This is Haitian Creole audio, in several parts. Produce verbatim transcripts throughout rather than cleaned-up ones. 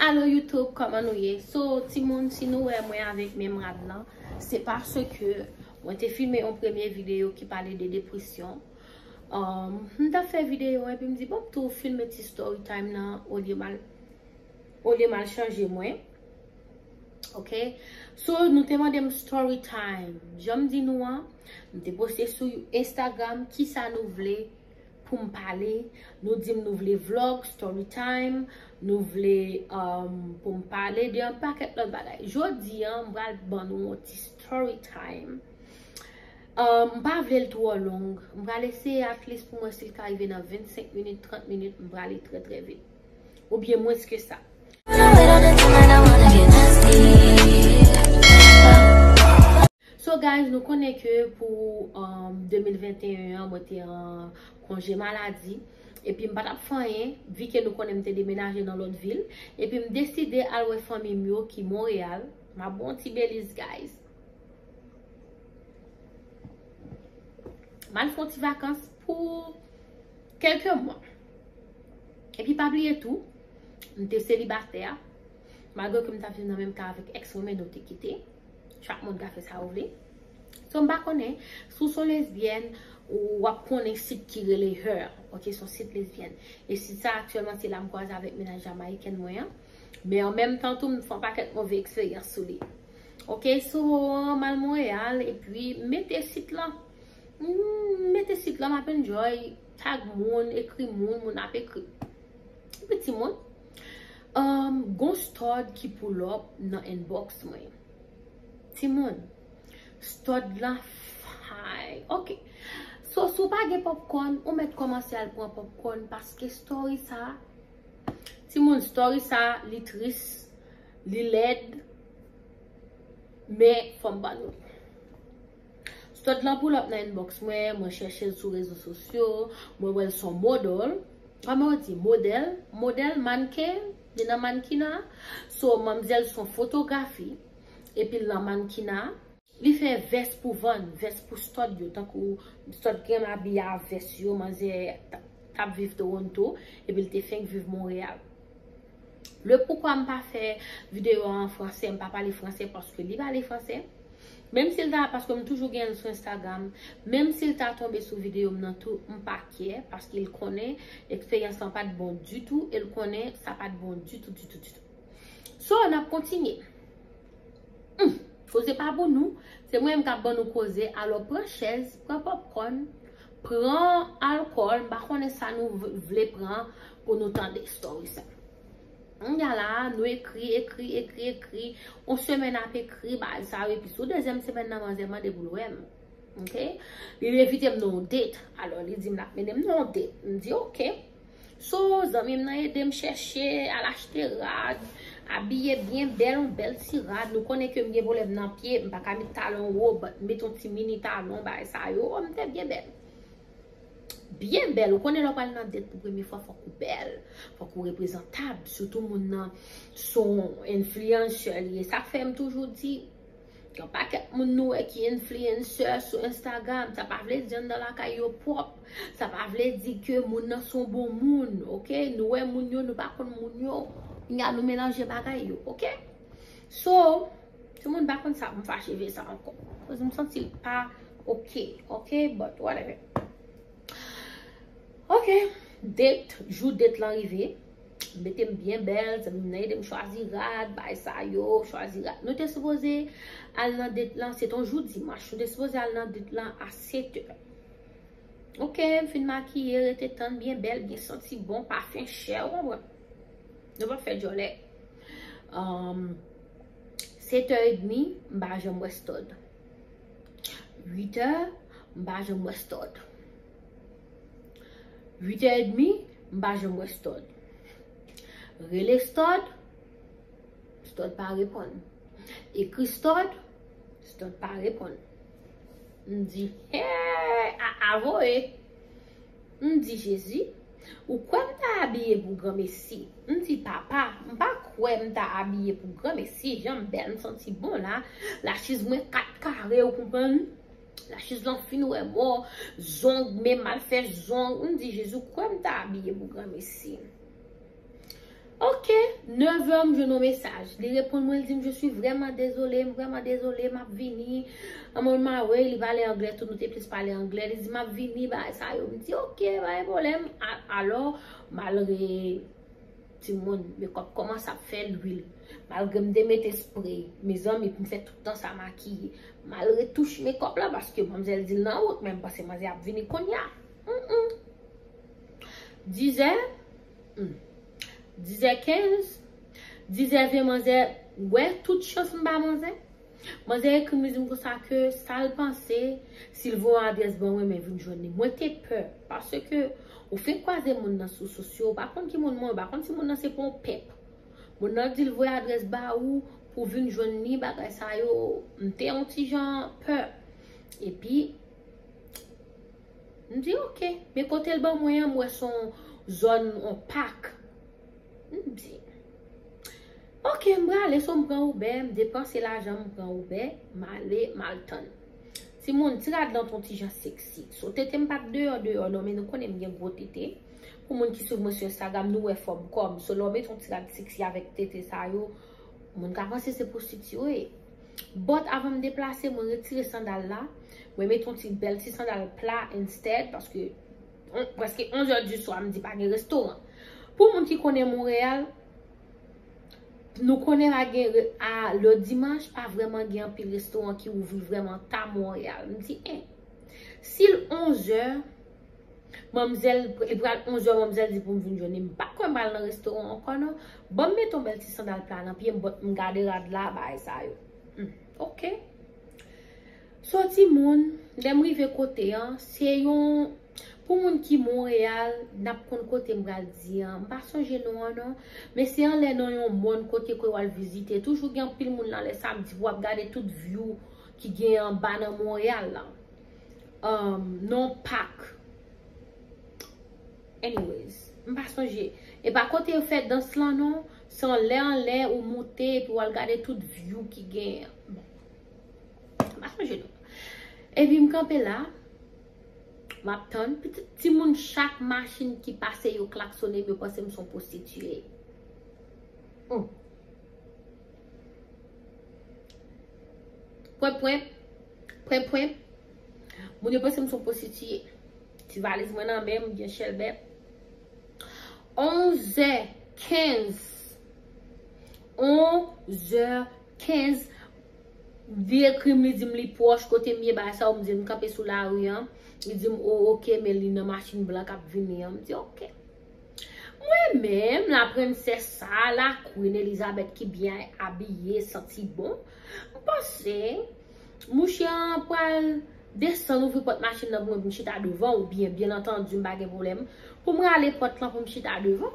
Alo YouTube, kòman nou ye? So, timoun, si nou wè mwen avèk menm rad lan, se paske mwen te filme yon premye videyo ki pale de depresyon. Um, m t ap fè videyo epi m di, bon, m tou filme ti story time nan olye m al, olye m al chanje mwen. Ok? So, nou te mande m story time. Jan m di nou an, m te poste sou Instagram kisa nou vle pou m pale. Nou di m nou vle vlog, story time, nou vle um, pou m pale de yon pakèt lòt bagay. Jodi an, m pral ban nou yon ti story time. Um, m pa vle l twò long. M pral eseye at least pou mwen si l ka rive nan vennsenk minit, trant minit, m prale trè trè vit. Oubyen mwens ke sa. So guys, nou konnen ke pou um, de mil venteyen an, mwen te an konje maladi. Epi m pa t ap fè anyen, vi ke nou konnen m te demenaje nan lòt vil. Epi m deside al wè fanmi m yo ki Monreyal. M ap bon ti beliz, guys. M al fè yon ti vakans pou kèlke mwa. Epi pa bliye tou, m te selibatè, malgre ke m t ap viv nan menm kay avèk èks mwen, men nou te kite. Chak moun ka fè sa yo vle. So, m pa konnen, si w se yon lesbyèn, ou w ap konnen sit ki rele Her. Ok, se yon sit lesbyèn. E sit sa, aktyèlman, se la m kwaze avèk mennaj jamayiken mwen an. Men an menm tan tou, m fè yon pakèt move eksperyans sou li. Ok, so, m al Monreyal, epi m mete sit lan. M mete sit lan, m ap enjoy, tag moun, ekri moun, moun ap ekri. Epi timoun, um, gon stud ki pull up nan inbox mwen. Timoun, stud lan fine. Ok. So, si w pa gen popcorn, ou mèt kòmanse al pran popcorn paske story sa, timoun, story sa, li tris, li lèd, men fò m ban nou. Stud lan pull up nan inbox mwen, mwen chèche l sou rezo sosyo, mwen wè l se yon model. Kòman yo di modèl? Modèl, mannken, li nan mannkina. So, manmzèl se yon fotografi, epi l nan mannkina. Li fè vès pou vann, vès pou stud yo, tankou stud ki renmen abiye a vès yo, manzè t ap viv Toronto, epi l te fenk viv Monreyal. Le poukwa m pa fè videyo an fransè, m pa pale fransè, paske li pale fransè. Menm si l ta, paske m toujou gen l sou Instagram, menm si l ta tonbe sou videyo m nan tou, m pa kyè, paske l konnen eksperyans lan pa t bon ditou, e l konnen sa pa t bon ditou, ditou, ditou. So, n ap kontinye. Hmm, koze pa pou nou. Se mwen menm k ap ban nou koze. Alò, pran chèz, pran popcorn, pran alkòl. M pa konnen sa nou v- vle pran pou nou tande story sa. Kounye a la, nou ekri, ekri, ekri, ekri. On semèn ap ekri, bagay sa yo. Epi sou dezyèm semèn nan, manzè mande pou l wè m. Ok? Li envite m nan yon date. Alò, li di m l ap mennen m nan yon date. M di, ok. So, zanmi m nan ede m chèche, al achte rad, abiye byen bèl, yon bèl ti rad. Nou konnen ke m gen pwoblèm nan pye, m pa ka met talon wo, but m met yon ti mini talon, bagay sa yo, m te byen bèl. Byen bèl, ou konnen lè w pral nan date pou premye fwa, fòk ou bèl, fòk ou reprezantab, sitou moun nan se yon influencer li ye. Sa k fè m toujou di, Gen yon pakèt moun nou wè ki influencer sou Instagram. Sa pa vle di anndan lakay yo pwòp. Sa pa vle di ke moun nan se yon bon moun, ok? Nou wè moun yo, nou pa konn moun yo. Kounye a nou melanje bagay yo, ok? So, si moun pa konn sa, m fache vye sa ankò. Koz m santi l pa ok, ok? But whatever. Ok, date, jou date lan rive. Mete m byen bèl, zanmi m nan ede m chwazi rad, bay sa yo, chwazi rad. Nou te sipoze al nan date lan, se te yon jou dimanch. Nou te sipoze al nan date lan a sèt è. Ok, m fin makiye, rete tann byen bèl, byen santi bon, pafen chè, ou konprann? Nou p ap fè djòlè. Um, sèt è edmi, m pa janm wè stud. Uit è, m pa janm wè stud. Uit è edmi, m pa janm wè stud. Rele stud, stud pa reponn. Ekri stud, stud pa reponn. M di, hè, a, a voye. M di, Jezi, ou kwè m ta abiye pou granmesi? M di, papa, m pa kwè m ta abiye pou granmesi. Jan m bèl, m santi bon la. Lachiz mwen kat kare, ou konprann? Lachiz lan fin wè mò, zong, men m al fè zong. M di, Jezi, ou kwè m ta abiye pou granmesi? Ok, nèv è, m jwenn yon mesaj. Li reponn mwen, li di m, "Je suis vraiment désolé, m vrèman dezole, m ap vini." An mwen, m a wè, li pale anglè tou, nou te plis pale anglè. Li di, "M ap vini, bagay sa yo." M di, "Ok, pa gen pwoblèm." A- Alò, malgre timoun, mekòp kòmanse ap fè lwil. Malgre m te mete spray, mezanmi, pou m fè tout tan sa makiye. Malgre touch mekòp la, paske manmzèl di l nan wout, men m panse manzè ap vini kounye a. Mm, mm. Dizè, hmm, dizè kenz, dizè ven, manzè, wè tout chans m ba manzè. Manzè ekri m, li di m konsa ke sa l panse, si l voye yon adrès ban mwen, men vin jwenn li. Mwen te pè, paske ou fin kwaze moun nan sou sosyo, ou pa konn ki moun mwen, ou pa konn si moun nan se pa yon pèp. Moun nan di l voye adrès ba ou pou vin jwenn li, bagay sa yo, m te yon ti jan pè. Epi, m di, "Ok." Men kote l ban mwen an, m wè se yon zòn, yon pak. M di, "Ok, m prale, so m pran Uber, m depanse lajan, m pran Uber, m ale, m al tann." Timoun, ti rad lan t on ti jan seksi. So tete m pa t deyò, deyò, non, men nou konnen m gen gwo tete. Pou moun ki swiv mwen sou Instagram, nou wè fòm kò m. So lè w mete yon ti rad seksi avèk tete sa yo, moun ka panse se pwostitiye. But avan m deplase, mwen retire sandal la. Mwen mete yon ti bèl ti sandal pla instead, paske on- prèske onz è di swa, m di pa gen restoran. Pou moun ki konnen Monreyal, nou konnen pa gen re- a le dimanche, pa vrèman gen anpil restoran ki ouvri vrèman ta Monreyal. M di, en, si l onz è, manmzèl, li pral onz è, manmzèl di pou m vin jwenn li. M pa kwè m pral nan restoran ankò, non. Ban m mete yon bèl ti sandal pla nan pye m, but m gade rad la, bagay sa yo. Hmm, ok. So timoun, lè m rive kote an, se yon, pou moun ki Monreyal, n ap konn kote m pral di an. M pa sonje non an, non. Men se anlè nan yon mòn kote ke w al vizite. Toujou gen anpil moun la lè samdi pou w ap gade tout view ki gen anba nan Monreyal la. Um, nan pak. Anyways, m pa sonje. E pa kote yo fè dans lan non, se anlè anlè ou moute epi w al gade tout view ki genyen. Bon. M pa sonje non. Epi m kanpe la, m ap tann. Pitit timoun, chak machin ki pase yo klaksonnen m, yo panse m se yon pwostitiye. Hmm. Pwen, pwen. Pwen, pwen. Moun yo panse m se yon pwostitiye. Ti valiz mwen nan men m, gen chèlbè. Onz è kenz. Onz è kenz. Li ekri m, li di m li pwòch kote m ye, bagay sa yo, m di l m kanpe sou lari an. Li di m, "O, ok," men li nan machin blan k ap vini an. M di, "Ok." Mwen menm, la prensès sa, la Queen Elizabeth ki byen abiye, santi bon, m panse mouche an pral desann, ouvri pòt machin nan pou mwen, pou m chita devan, oubyen, byen antandi, m pa gen pwoblèm, pou m rale pòt lan pou m chita devan.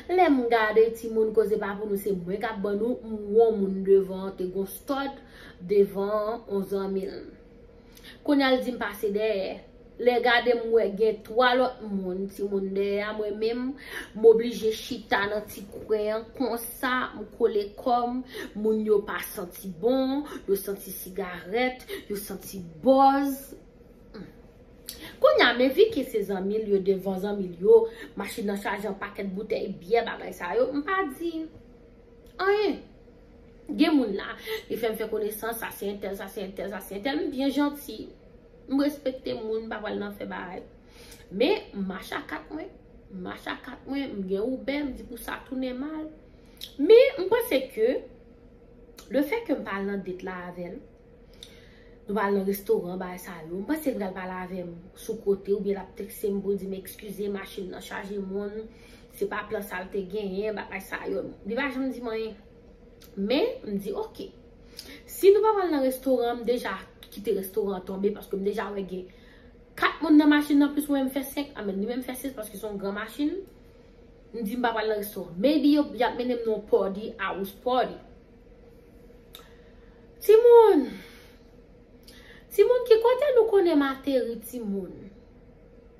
Lè m gade timoun, koze pa pou nou, se mwen k ap ban nou, m wè yon moun devan an te gon stòd devan yon zanmi l. Kounye a l di m pase dèyè. Lè gade m wè gen twa lòt moun, timoun dèyè a, mwen menm, m oblije chita nan ti kwen an, konsa, m kole kò m, moun yo pa santi bon, yo santi sigarèt, yo santi bòz. Hmm. Kounye a, men vi ke se zanmi l yo devan zanmi l yo, machin nan chaje an pakèt boutèy byè, bagay sa yo, m pa di anyen. Gen moun la, li fè m fè konesans, sa se entèl, sa se entèl, sa se entèl. M byen janti. M respekte moun, m pa pral nan fè bagay. Men, m mache a kat mwen. M mache a kat mwen, m gen Uber, m di pou sa tounen mal. Men, m panse ke, le fè ke m pa al nan date la avè l, nou pral nan restoran, bagay sa yo. M panse l pral pale avè m sou kote, oubyen l ap tekste m pou l di m, "Eskize, machin nan chaje moun, se pa plan sa l te genyen, bagay sa yo." Li pa janm di m anyen. Men, m di, "Ok. Si nou pa pral nan restoran, m deja kite restoran an tonbe, paske m deja wè gen kat moun nan machin nan, plis mwen, m fè senk, anben, li menm fè sis, paske se yon gran machin." M di, "M pa pral nan restoran." Maybe yo, y ap mennen m nan yon party, house party. Timoun! Timoun, ki kote nou konnen m ateri, timoun?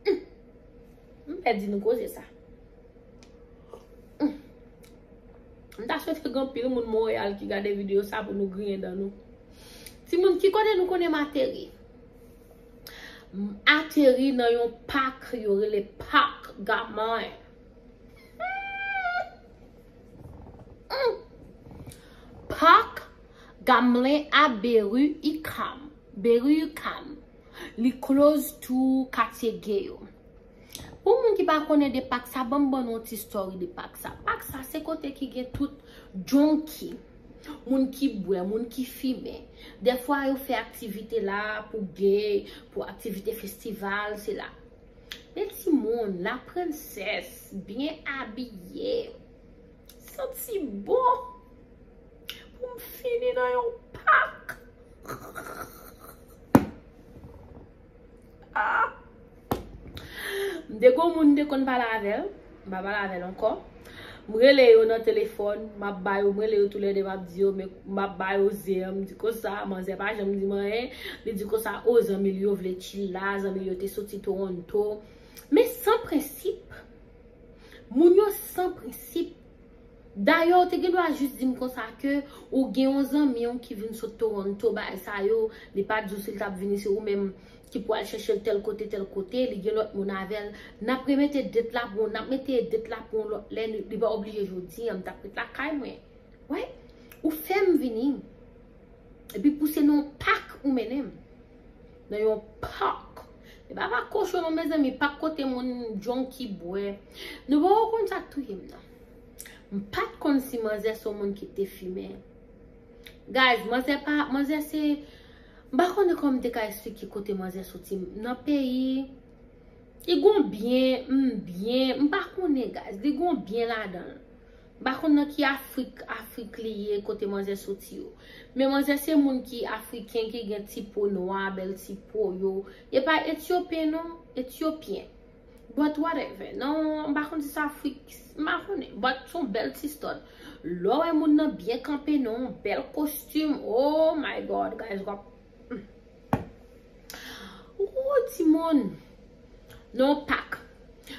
Hmm. M pèdi nou koze sa. Hmm. M ta swete gen anpil moun Monreyal ki gade videyo sa pou nou griyen dan nou. Timoun, ki kote nou konnen m ateri? M ateri nan yon pak yo rele Pak Gamin. Gamelin a Berry UQAM. Berry UQAM. Li close to katye gay yo. Pou moun ki pa konnen de pak sa, ban m ban nou yon ti story de pak sa. Pak sa, se kote ki gen tout junkie. Moun ki bwè, moun ki fimen. Dèfwa, yo fè aktivite la pou gay, pou aktivite festival, se la. Men timoun, la prensès, byen abiye. Santi bon. Pou m fini nan yon pak. Ah! M te gon moun m te konn pale avè l. M pa pale avè l ankò. M rele yo nan telefòn, m ap ba yo, m rele yo toulède, m ap di yo, men m ap ba yo zen an, m di konsa, manzè pa janm di m anyen. Li di konsa, o, zanmi l yo vle chill la, zanmi l yo te soti Toronto. Men san prensip. Moun yo san prensip. Dayè, ou te gen dwa jis di m konsa ke ou gen yon zanmi w ki vin sot Toronto, bagay sa yo, li pa di w si l t ap vini, se ou menm ki pou al chèche l tèl kote, tèl kote, li gen lòt moun avè l. N ap remete det la pou, n ap mete det la pou yon lòt lè, li pa oblije jodi an, m t ap ret lakay mwen. Wè, ou fè m vini. Epi pou se nan yon pak ou mennen m. Nan yon pak. E pa pak kochon non, mezanmi, pak kote moun junkie bwè. Nou poko konn sa k touye m nan. M pa t konn si manzè se yon moun ki te fimen. Guys, manzè pa, manzè se, m pa konnen kòman m te ka eksplike kote manzè soti. Nan peyi, li gon byen, m byen, m pa konnen, guys. Li gon byen ladan l. M pa konn nan ki Afrik, Afrik li ye, kote manzè soti yo. Men manzè se moun ki afriken, ki gen ti po nwa, bèl ti po yo. E pa etyopen non, etyopyen. But whatever. Non, m pa konn si se Afrik, m pa konnen. But se yon bèl ti stud. Lè w wè moun nan byen kanpe non, bèl kostim. Oh my God, guys, w ap Wou, timoun. Non, pak.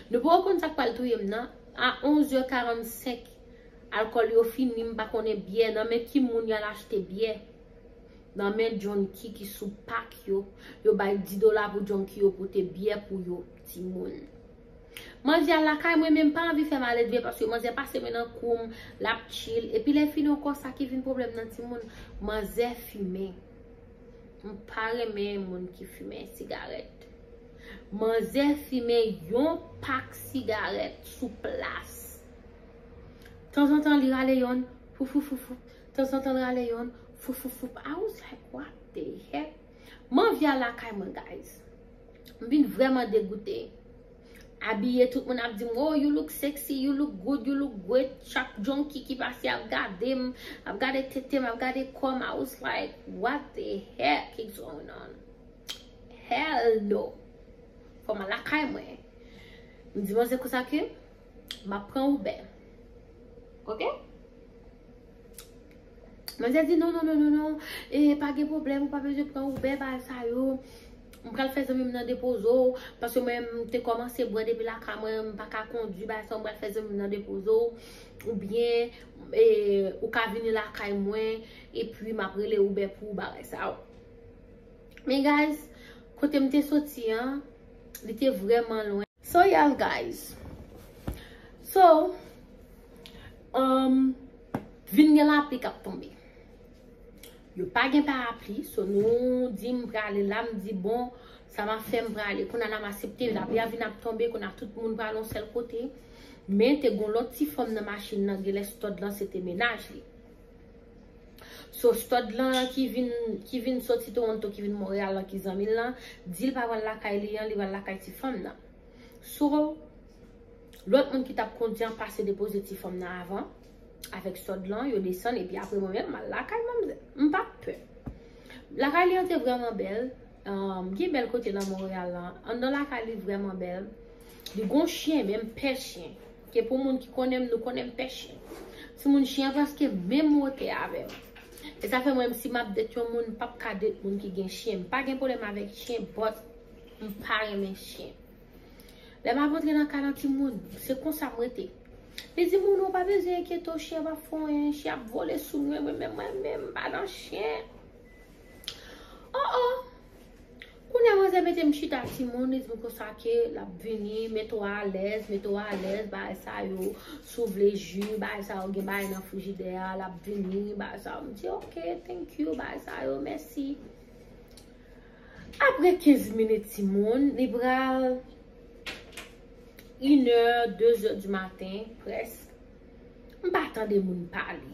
Nou poko konn sa k pral touye m nan. A onz è karannsenk, alkòl yo fini, m pa konnen byè. Nan men ki moun y al achte byè? Nan men junkie ki sou pak yo. Yo bay dis dola pou junkie yo pote byè pou yo, timoun. Manzè al lakay mwen, men m pa anvi fè maledve paske manzè pase men nan kou m, l ap chill. Epi lè fini ankò, sa ki vin pwoblèm nan, timoun, manzè fimen. M pa renmen moun ki fimen sigarèt. Manzè fimen yon pak sigarèt sou plas. Tanzantan li rale yonn, fouf, fouf, fouf, fouf. Tanzantan li rale yonn, fouf, fouf, fouf. I was like, what the heck? M anvi al lakay mwen, guys. M vin vrèman degoute. Abiye, tout moun ap di m, "Oh, you look sexy, you look good, you look great." Chak junkie ki pase ap gade m, ap gade tete m, ap gade kò m. I was like, "What the heck is going on?" Hell no. Fò m al lakay mwen. M di manzè konsa ke m ap pran Uber. Ok? Manzè di, "Non, non, non, non, non. E, pa gen pwoblèm, ou pa bezwen pran Uber, bagay sa yo. M pral fè zanmi m nan depoze w, paske mwen, m te kòmanse bwè depi lakay mwen, m pa ka kondwi, bagay sa yo, m pral fè zanmi m nan depoze w. Oubyen, e, ou ka vini lakay mwen, epi m ap rele Uber pou ou, bagay sa yo." Men, guys, kote m te soti an, li te vrèman lwen. So, yes, guys. So, um, vin gen lapli k ap tonbe. Yo pa gen parapli, so nou di m prale la, m di, "Bon, sa m ap fè, m prale." Kounye a la m aksepte, lapli a vin ap tonbe, kounye a tout moun prale yon sèl kote. Men te gon lòt ti fanm nan machin nan, genlè stud lan se te mennaj li. So, stud lan ki vin, ki vin soti Toronto, ki vin Montréal lan, ki zanmi l lan, di l pa pral lakay li an, li pral lakay ti fanm nan. So, lòt moun ki t ap kondwi an pase depoze ti fanm nan avan, avèk stud lan, yo desann, epi apre mwen menm, m al lakay manmzèl. M pa t pè. Lakay li an te vrèman bèl. Um, gen bèl kote nan Montréal lan. Anndan lakay li vrèman bèl. Li gon chen, men m pè chen. Ke pou moun ki konnen m, nou konnen m pè chen. Timoun, chen an prèske menm wotè avè m. E sa fè mwen, si m ap date yon moun, m p ap ka date moun ki gen chen. M pa gen pwoblèm avèk chen, but m pa renmen chen. Lè m ap antre nan kay lan, timoun, se konsa m rete. Li di, "Moun, ou pa bezwen enkyete w, chen ap fè w anyen, chen ap vole sou mwen, mwen menm, mwen menm, m pa nan chen." Oh, oh. Kounye a manzè mete m chita timoun, li di m konsa ke l ap vini, mete w alèz, mete w alèz, bagay sa yo, si w vle ji, bagay sa yo, gen bagay nan frijidè a, l ap vini, bagay sa yo. M di, "Ok, thank you, bagay sa yo, mèsi." Apre kenz minit, timoun, li pral inè, dezè di maten, prèske. M pa tande moun pale.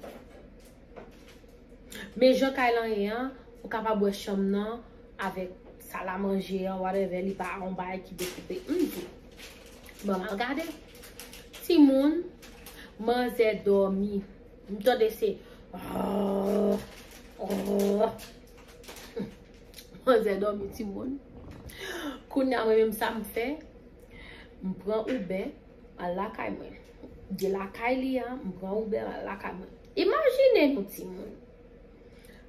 Men jan kay lan ye an, ou kapab wè chanm nan avèk sal a manje an, whatever, li pa yon bagay ki dekoupe. M di, "Bon, m al gade." Timoun, manzè dòmi. M tande se, manzè dòmi, timoun. Kounye a, mwen menm, sa m fè, m pran Uber, al lakay mwen. De lakay li a, m pran Uber, al lakay mwen. Imajine nou, timoun.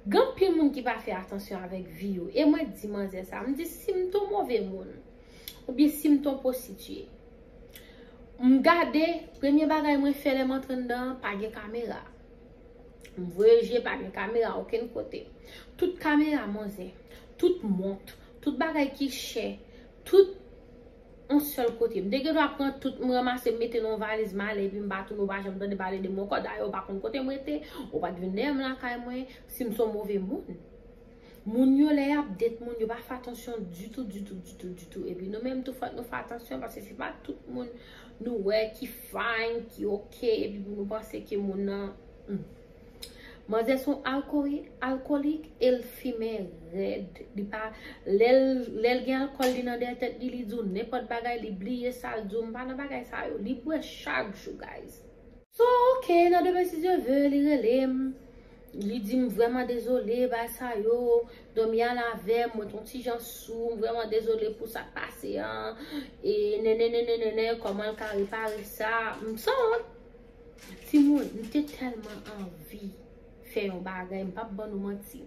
Gen anpil moun ki pa fè atansyon avèk vi yo. E mwen di manzè sa, m di, "Si m t on move moun, oubyen si m t on pwostitiye, m gade, premye bagay mwen fè lè m antre anndan an, pa gen kamera." M voye je, pa gen kamera okenn kote. Tout kamera manzè, tout mont, tout bagay ki chè, tout yon sèl kote. M te gen dwa pran tout, m ranmase, m mete nan yon valiz, m ale, epi m pa tounen, ou pa janm tande pale de m ankò. Dayè, ou pa konn kote m rete, ou pa t vin dèyè m lakay mwen, si m se yon move moun. Moun yo, lè y ap date moun, yo pa fè atansyon ditou, ditou, ditou, ditou. Epi nou menm tou, fòk nou fè atansyon, paske se pa tout moun nou wè ki fine, ki oke, epi pou nou panse ke moun nan, hmm. Manzè se yon alkoli-, alkolik e l fimen rèd. Li pa, lè l, lè l gen alkòl li nan dèyè tèt li, li di w nenpòt bagay, li bliye sa l di w, m pa nan bagay sa yo. Li bwè chak jou, guys. So, ok, nan demen si Dye vle, li rele m. Li di m vrèman dezole, bagay sa yo. Dòmi al avè m, mwen t on ti jan sou, m vrèman dezole pou sa k pase an. E nenen, nenen, nenen, kòman l ka repare sa? M sanwont. Timoun, m te tèlman anvi fè yon bagay, m p ap ban nou manti.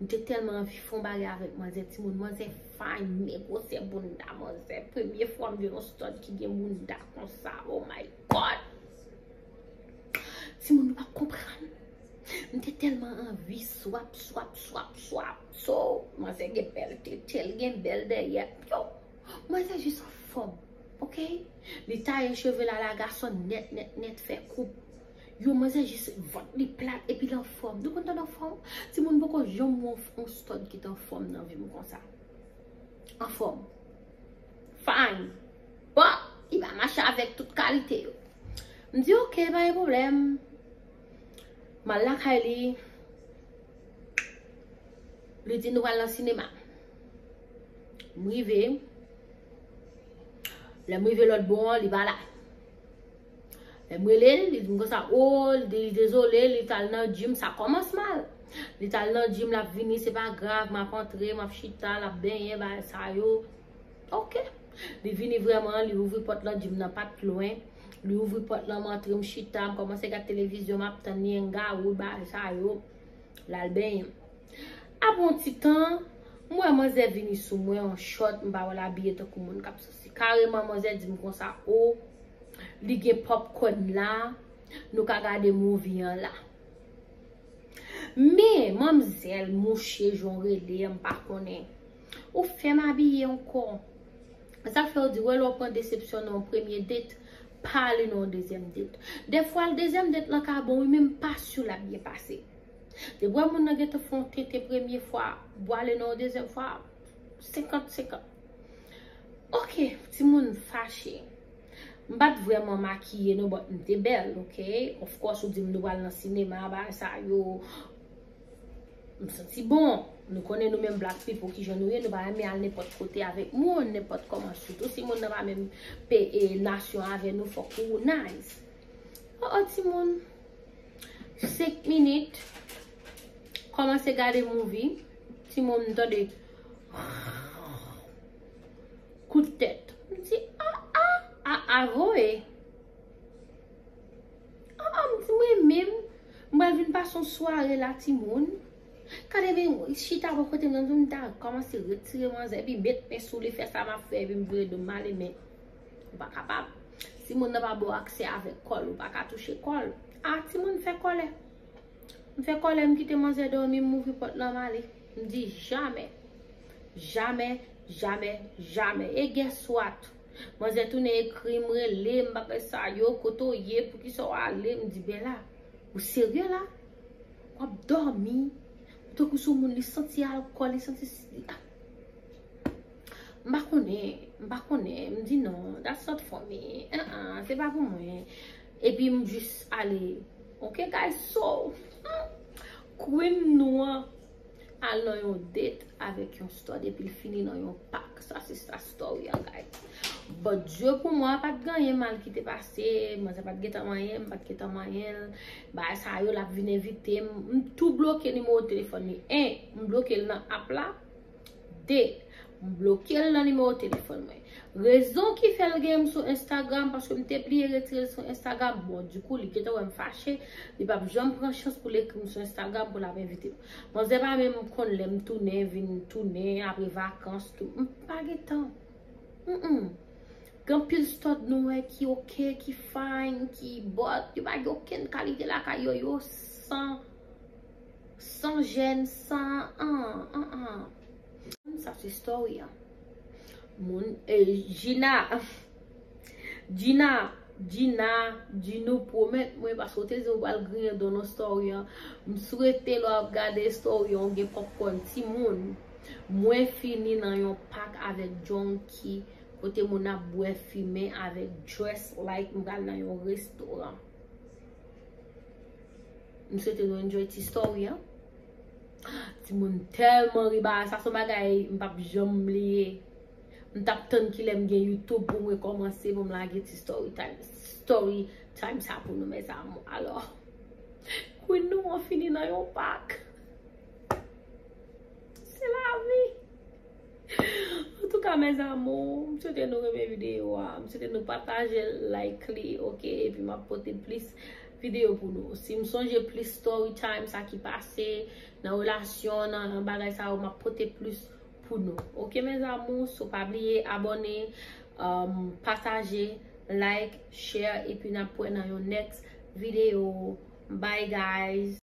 M te tèlman anvi fè yon bagay avèk manzè, timoun, manzè fine, men gwosè bounda manzè. Premye fwa m jwenn yon stud ki gen bounda konsa, oh my God! Timoun, nou p ap konprann. M te tèlman anvi swap, swap, swap, swap. So, manzè gen bèl tete, l gen bèl dèyè. Yo, manzè jis anfòm, ok? Li taye cheve l ala gason nèt, nèt, nèt, fè koup. Yo, manzè jis vant li plat epi l anfòm. Nou konn tande anfòm? Timoun, poko janm wè yon, yon stud ki t anfòm nan vi m konsa. Anfòm. Fine. Bon, li pa mache avèk tout kalite yo. M di, ok, pa gen pwoblèm. M al lakay li. Li di nou pral nan sinema. M rive. Lè m rive lòt bò an, li pa la. Lè m rele l, li di m konsa, o, li de-, li dezole, li t al nan gym, sa kòmans mal. Li t al nan gym, l ap vini, se pa grav, m ap antre, m ap chita, l ap benyen, bagay sa yo. Ok. Li vini vrèman, li ouvri pòt lan, gym nan pa t lwen. Li ouvri pòt lan, m antre, m chita, m kòmanse gad televizyon, m ap tann Nyenga, Wood, bagay sa yo. L al benyen. Apre yon ti tan, m wè manzè vini sou mwen, yon short, m pa wè l abiye tankou moun k ap sòse. Kareman, manzè di m konsa, o, li gen popcorn la, nou ka gade movie an la. Men, manmzèl, mouche, jan w rele a, m pa konnen. Ou fè m abiye ankò. Sa fè yo di, wè, lè w pran desepsyon nan yon premye date, pa ale nan yon dezyèm date. Dèfwa, dezyèm date lan ka bon, wi, men m pa si l ap byen pase. Depi w wè moun nan gentan fè yon tenten premye fwa, w ale nan yon dezyèm fwa, senkant senkant. Ok, timoun fache. M pa t vrèman makiye non, but m te bèl, ok? Of course, ou di m nou pral nan sinema, bagay sa yo. M santi bon. Nou konnen nou menm black people kijan nou ye, nou pa renmen al nenpòt kote avèk moun, nenpòt kòman. Sitou si moun nan pa menm pe-, e, nasyon avè nou, fòk ou nice. Oh, oh, timoun. Senk minit. Kòmanse gade movie. Timoun, m tande kout tèt. M di, a, a, a, a, voye. A, a, m di, mwen menm, m pral vin pase yon sware la, timoun. Gade, men, chita bò kote m nan, m ta kòmanse retire manzè, epi met men sou li, fè sa m ap fè, epi m vire do m ale, men ou pa kapab. Si moun nan pa ba w aksè avèk kò l, ou pa ka touche kò l. A, timoun, fè kòlè. M fè kòlè, m kite manzè dòmi, m ouvri pòt lan, m ale. M di jamè, jamè, Jamè, jamè. E guess what? Manzè tounen ekri m, rele m, bagay sa yo, kote w ye, poukisa w ale? M di, Bella, ou serye la? W ap dòmi? Ou tankou sou moun, li santi alkòl, li santi si-, ah. M pa konnen, m pa konnen. M di non, that's not for me. Ah, ah, se pa pou mwen. Epi m jis ale. Ok, guys, so, hmm, queen nou an al nan yon date avèk yon stud epi l fini nan yon pak. Sa se sa story an, guys. But Dieu pou mwen, pa t gen anyen mal ki te pase. Manzè pa t gentan manyen, m pa t gentan manyen l. Bagay sa yo, l ap vin envite m. M tou bloke nimewo telefòn li. En, m bloke l nan app la. De, m bloke l nan nimewo telefòn mwen. Rezon ki fè l gen m sou Instagram, paske m te bliye retire l sou Instagram. Bon, dikou, li gentan wè m fache, li p ap janm pran chans pou l ekri m sou Instagram pou l ap envite m. Manzè pa menm konn lè m tounen, vin tounen, apre vakans, tou. M pa gen tan. Mm-mm. Gen anpil stud nou wè ki ok, ki fine, ki but, yo pa gen okenn kalite lakay yo, yo san, san jèn, san, an, an, an. Sa se story an. Moun, eh, Gina, Gina, Gina, Gina, ou pwomèt mwen, paske w te di w pral griyen don nan story an. M swete lè w ap gade story an, w gen popcorn. Timoun, mwen fini nan yon pak avèk Junkie, kote moun ap bwè fimen avèk dress like m pral nan yon restoran. M swete nou enjoy ti story an. Timoun tèlman ri, bagay sa se yon bagay m p ap janm bliye. M t ap tann kilè m gen YouTube pou m rekòmanse pou m lage ti story time, story time sa pou nou, mes amours. Alò, queen nou an fini nan yon pak. Se lavi. Antouka, mes amours, m swete nou renmen videyo a. M swete nou pataje l, like li, ok? Epi m ap pote plis videyo pou nou. Si m sonje plis story time, sa ki pase nan relasyon, nan, nan bagay sa yo, m ap pote plis pou nou. Ok, mes amours, so pa bliye abòne, um, pataje, like, share, epi n ap wè nan yon next videyo. Bye, guys.